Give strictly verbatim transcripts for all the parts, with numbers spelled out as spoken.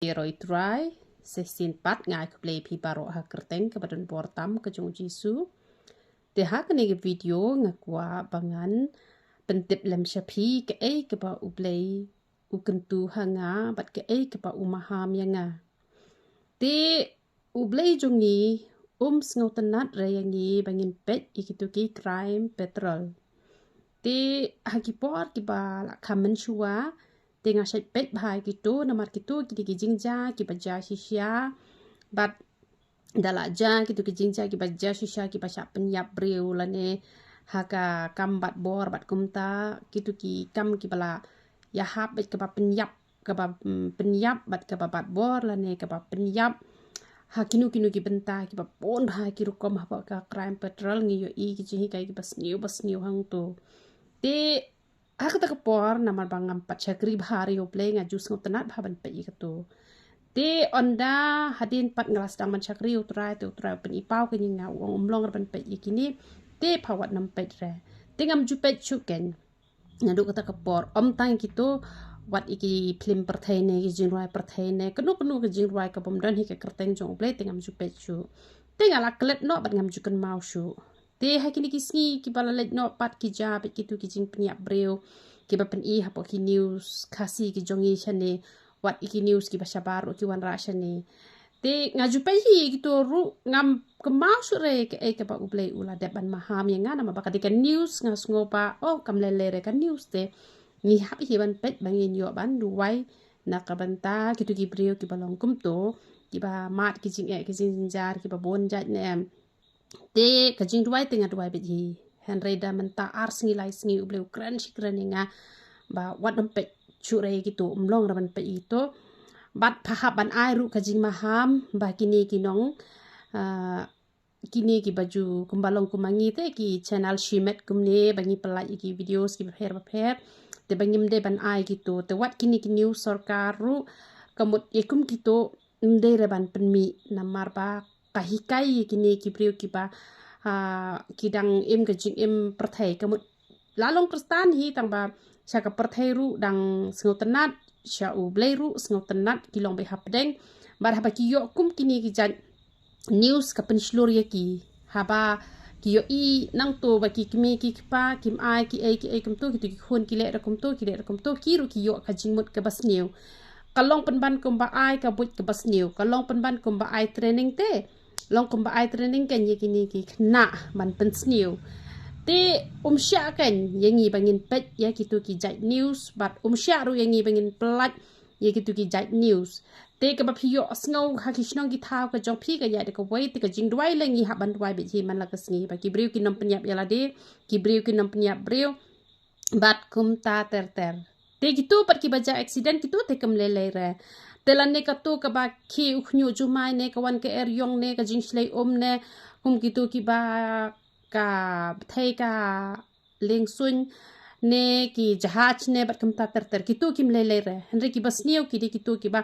Ïaroh ïa U Trai, sa shisien pat nga ai khublei ïa phi baroh ha ka kyrteng kaba don bor tam ka jong U Jisu. Te ha kane ka video nga kwah ba ngan pyntip lem sha phi kaei kaba U Blei u kyntu ha nga bad kaei kaba u maham ïa nga. Te U Blei jong ngi um sngewtynnad re ïa ngi ba ngin peit ïa kito ki Crime Patrol. Te ha ki por kiba la kham mynshuwa, te nga shait peit bha ïa kito namar kito ki dei ki jingjia kiba jia shisha. Bad da la jia kito ki jingjia kiba jia shisha kiba shah pynïap briew lane ha ka kam bat bor bad kumta, kito ki kam kiba la ïahap bad kaba pynïap, kaba, mm, pynïap bad kaba bat bor lane kaba pynïap ha kino kino ki bynta kiba bun bha ki rukom. Haba ka Crime Patrol ngi ïohi ki jinghikai kiba sniew ba sniew hangto. Te ha kata ka por namar ba ngam pat shakri bha re ïa U Blei, nga ju sngewtynnad bha ban peit ïa kato. Te ynda hadien pat nga la sdang ban shakri ïa U Trai, te U Trai u pyni paw kane ïa nga, u ong ym long re ban peit ïa kine. Te pha wat nym peit re. Te ngam ju peit shuh kein. Naduh kata ka por, ym tang kito, wat ïa ki phlim pyrthei ne, ki jingrwai pyrthei ne, kano kano ki jingrwai kaba ym don hi ka kyrteng jong U Blei, te ngam ju peit shuh. Te nga la klet noh bad ngam ju kynmaw shuh. Te ha kine ki sngi kiba la leit noh pat ki jia bad kito ki jingpynïap briew kiba pyni hapoh ki news Khasi ki jong ngi shane, wat ïa ki news kiba shabar ruh ki wanrah shane. Te nga ju peit hi ïa kito ruh ngam kynmaw shuh re kaei kaba U Blei u la dep ban maham ïa nga namar ba ka dei ka news nga sngew ba, oh, kam lei lei re ka news te. Ngi hap hi ban peit ba ngin ïoh ban duwai na ka bynta kito ki briew kiba long kumto, kiba mad ki jingeh ki jingjynjar kiba bun jait ne em. Te ka jingduwai te nga duwai beit hi. Hynrei da mynta ar sngi lai sngi U Blei u kren shi kren ïa nga ba wat nym peit shuh re ïa kito, ym long re ban peit ïa kito. Bad pha hap ban ai ruh ka jingmaham ba kine ki nong, ah, kine kiba ju kumba long kumba ngi te ki channel shimet kumne ba ngi pyllait ïa ki videos kiba pher ba pher. Te ba ngim dei ban ai kito. Te wat kine ki news sorkar ruh ka mut ïa kum kito ym dei re ban pynmih namar ba ka hikai ïa kine ki briew kiba, ah, ki dang im ka jingim pyrthei, ka mut la long Khristan hi tang ba sha ka pyrthei ruh dang sngewtynnad, sha U Blei ruh sngewtynnad, ki long beit hapdeng. Bad haba ki ïoh kum kine ki jait news ka pynshlur ïa ki. Haba ki ïohi nangto ba ki kmie ki kpa kim ai kiei kiei kumto, kito ki khun ki leh re kumto, ki leh re kumto, ki ruh ki ïoh ka jingmut kaba sniew. Ka long pynban kumba ai ka buit kaba sniew, ka long pynban kumba ai training te. Long kumba ai training kein ïa kine ki khynnah ban pynsniew. Te um shah kein ïa ngi ba ngin peit ïa kito ki jait news, bad um shah ruh ïa ngi ba ngin pyllait ïa kito ki jait news. Te kaba phi ïohsngew ha ki shnong ki thaw ka jong phi ka ïa dei kawei, te ka jingduwai lei ngi hap ban duwai beit hi man la ka sngi ba ki briew kin nym pynïap ïa lade, ki briew kin nym pynïap briew. Bad kumta ter ter. Te kito pat kiba jia accident kito te kam lei lei re. Te lane kato kaba khie u khñiuh jumai ne, ka wan ka er ïong ne, ka jingshlei um ne, kum kito kiba ka bthei ka lieng suiñ ne, ki jahaj ne, bad kumta ter ter. Kito kim lei lei re. Hynrei kiba sniew ki dei kito kiba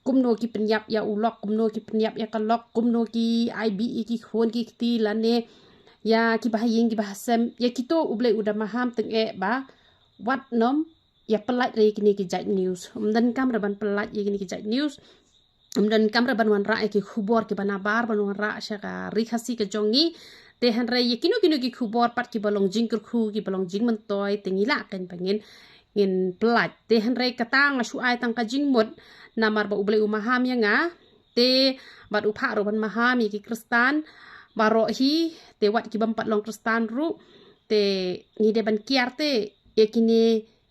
kumno ki pynïap ïa u lok, kumno ki pynïap ïa ka lok, kumno ki ai bih ïa ki khun ki kti lane ïa kiba ha ïing kiba ha sem. Ïa kito U Blei u da maham, tang eh ba wat nym ïa pyllait re ïa kine ki jait news. Um donkam re ban pyllait ïa kine ki jait news. Um donkam re ban wanrah ïa ki khubor kiba nabar ban wanrah sha ka Ri Khasi ka jong ngi. Te hynrei ïa kino kino ki khubor pat kiba long jingkyrkhu, kiba long jingmyntoi, te ngi lah kein ba ngin, ngin pyllait. Te hynrei kata nga shu ai tang ka jingmut namar ba U Blei u maham ïa nga. Te bad u phah ruh ban maham ïa ki Khristan baroh hi, te wat ki bym pat long Khristan ruh. Te ngi dei ban kiar te ïa kine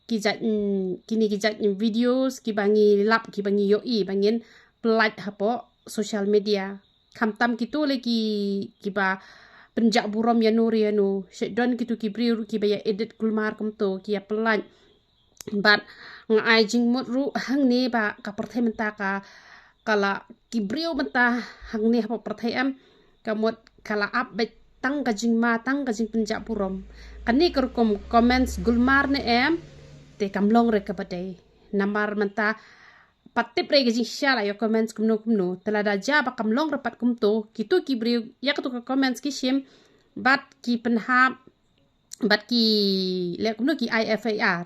ki jait, mm, kine ki jait, mm, videos kiba ngi lap, kiba ngi ïohi ba ngin pyllait hapoh social media. Khamtam kito le ki, kiba pynjah burom ïano re ïano. Shet don kito ki briew ruh kiba ïa edit kulmar kumto, ki ïa pyllait. Bad nga ai jingmut ruh hangne ba ka pyrthei mynta ka, ka la ki briew mynta hangne hapoh pyrthei em, ka mut ka la ap beit tang ka jingma, tang ka jingpynjah burom. Kane ka rukom comments gulmar ne em, te kam long re kaba dei. Namar mynta pat tip re ka jingshisha la ïoh comments kumno kumno. Te lada jia ba kam long re pat kumto, kito ki briew ïa kato ka comments ki shim bad ki pynhap bad ki leh kumno, ki ai F I R.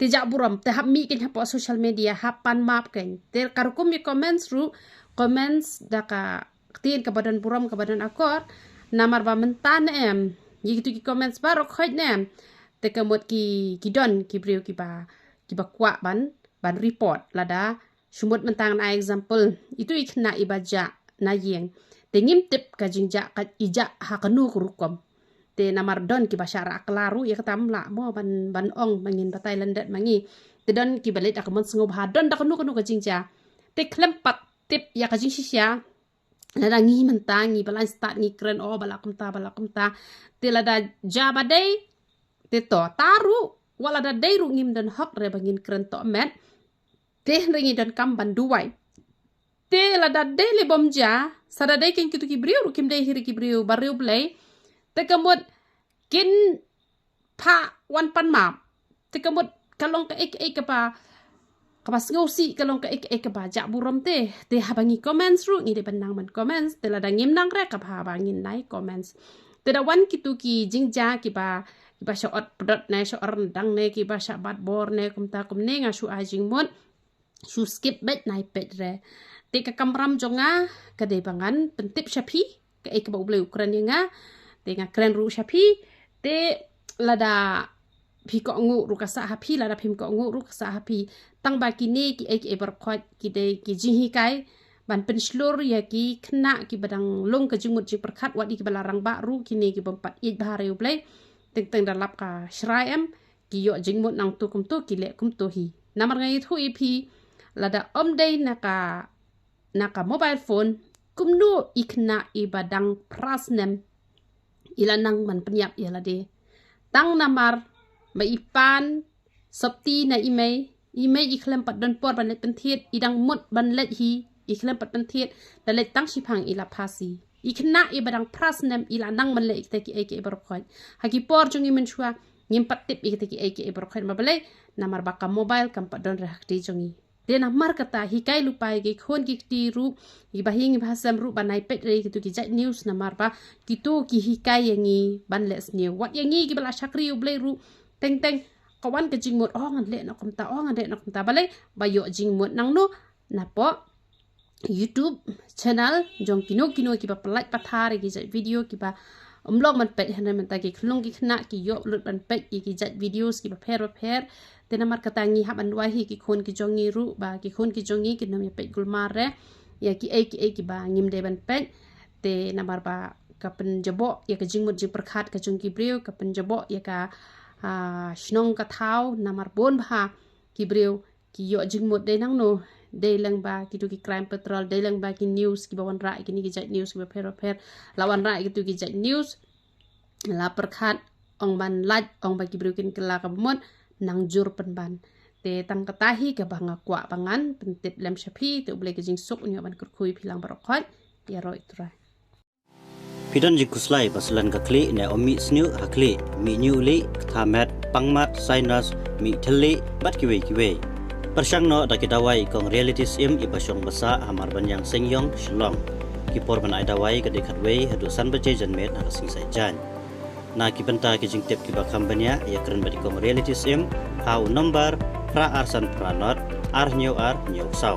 Te jah burom, te hap mih kein hapoh social media, hap pan map kein. Te ka rukom ïa comments ruh, comments da ka ktien kaba don burom, kaba don akor, namar ba mynta ne em, ïa kitu ki comments baroh khoit ne em, te ka mut ki, ki don ki briew kiba, kiba kwah ban, ban report lada, shu mut mynta ngan ai example, itu i khynnah iba jah na ïing. Te ngim tip ka jingjah ka i jah ha kano ka rukom. Te namar don kiba shah rah kylla ruh ïa kata, ym lah mo ban, ban ong ba ngin batai lyndet ma ngi. Te don kiba leit da ka mon sngewbha, don da kano kano ka jingjia. Te khlem pat tip ïa ka jingshisha. Lada ngi mynta ngi ba lain stad ngi kren, oh, ba lah kumta, ba lah kumta. Te lada jia ba dei, te to, ta ruh, wat lada dei ruh ngim don hok re ba ngin kren tohmet. Te hynrei ngi donkam ban duwai. Te lada dei lei bym jia, sa da dei kein kitu ki briew ruh kim dei hi re ki briew bariewblei. Te ka mut kin phah wan pan map. Te ka mut ka long kaei kaei kaba, kaba sngewsih, ka long kaei kaei kaba jah burom te. Te haba ngi comments ruh ngi dei ban nang ban comments. Te lada ngim nang re, kaba haba ngin nai comments. Te da wan kitu ki jingjia kiba, kiba shah ot pdot ne, shah ot ryndang ne, kiba shah bat bor ne, kumta kumne, nga shu ai jingmut, shu skip beit, nai peit re. Te ka kamram jong nga ka dei ba ngan pyntip sha phi kaei kaba U Blei u kren ïa nga. Te nga kren ruh sha phi. Te lada phi kohnguh ruh ka sah ha phi, lada phim kohnguh ruh ka sah ha phi. Tang ba kine kiei kiei baroh khoit ki dei ki jinghikai ban pynshlur ïa ki khynnah kiba dang long ka jingmut jingpyrkhat, wat ïa kiba la rangbah ruh, kine kibym pat ïeit bha re U Blei. Teng teng da lap ka shrai em, ki ïoh jingmut nangtu kumtu, ki leh kumtu hi. Namar nga ïathuh ïa phi, lada ym dei na ka, na ka mobile phone, kumno i khynnah iba dang phra snem i la nang ban pynïap ïa lade. Tang namar ba i pan sopti na i mei, i mei i khlem pat don por ban leit pynthied, i dang mut ban leit hi, i khlem pat pynthied, da leit tang shiphang i la phasi. I khynnah iba dang phra snem i la nang ban leh ïa kita kiei kiei baroh khoit. Ha ki por jong ngi mynshuwa ngim pat tip ïa kita kiei kiei baroh khoit, namar balei? Namar ba ka mobile kam pat don re ha kti jong ngi. Te namar kata hikai lypa ïa ki khun ki kti ruh, ïa ki bahaïing baha sem ruh, ban nai peit re ïa kitu ki jait news, namar ba kitu ki hikai ïa ngi ban leh sniew. Wat ïa ngi kiba la shakri U Blei ruh, teng teng ka wan ka jingmut, oh, ngan leh noh kumta, oh, ngan leh noh kumta. Balei? Ba ïoh jingmut nangno? Napoh YouTube channel jong kino kino kiba pyllait pathar ïa ki jait video kiba ym long ban peit, hynrei mynta ki khyllung ki khynnah ki ïoh lut ban peit ïa ki jait videos kiba pher ba pher. Te namar kata ngi hap ban duwai hi ïa ki khun ki jong ngi ruh, ba ki khun ki jong ngi kin ym ïa peit gulmar re ïa kiei kiei kiba ngim dei ban peit. Te namar ba ka pynjaboh ïa ka jingmut jingpyrkhat ka jong ki briew, ka pynjaboh ïa ka, ah, shnong ka thaw, namar bun bha ki briew ki ïoh jingmut. Dei nangno? Dei lyngba kitu ki crime patrol, dei lyngba ki news kiba wanrah, kine ki jait news kiba pher ba pher. La wanrah kitu ki jait news, la pyrkhat, ong ban lait, ong ba ki briew kin kylla kaba mut, nang jur pynban. Te tang kata hi kaba nga kwah ba ngan pyntip lem sha phi, te U Blei ka jingsuk un ïoh ban kyrkhu ïa phi lang baroh khoit. Ïaroh ïa U Trai. Phi don jingkhuslai ba slen ka khlieh ne ym mih sniew ha khlieh, mih ñiuh lieh, ktha met, pang mat, sinus, mih thylliej bad kiwei kiwei. Pyrshang noh da ki dawai kong Reality Syiem iba shong ba sah ha Marbaniang Seingiong, Shillong. Ki por ban ai dawai ka dei khatwei haduh san baje janmiet ha ka sngi Saitjaiñ. Na ki bynta ki jingtip kiba kham bniah, ïakren bad i kong Reality Syiem ha u nombar phra ar san phra nod ar hynñiew ar hynñiew saw.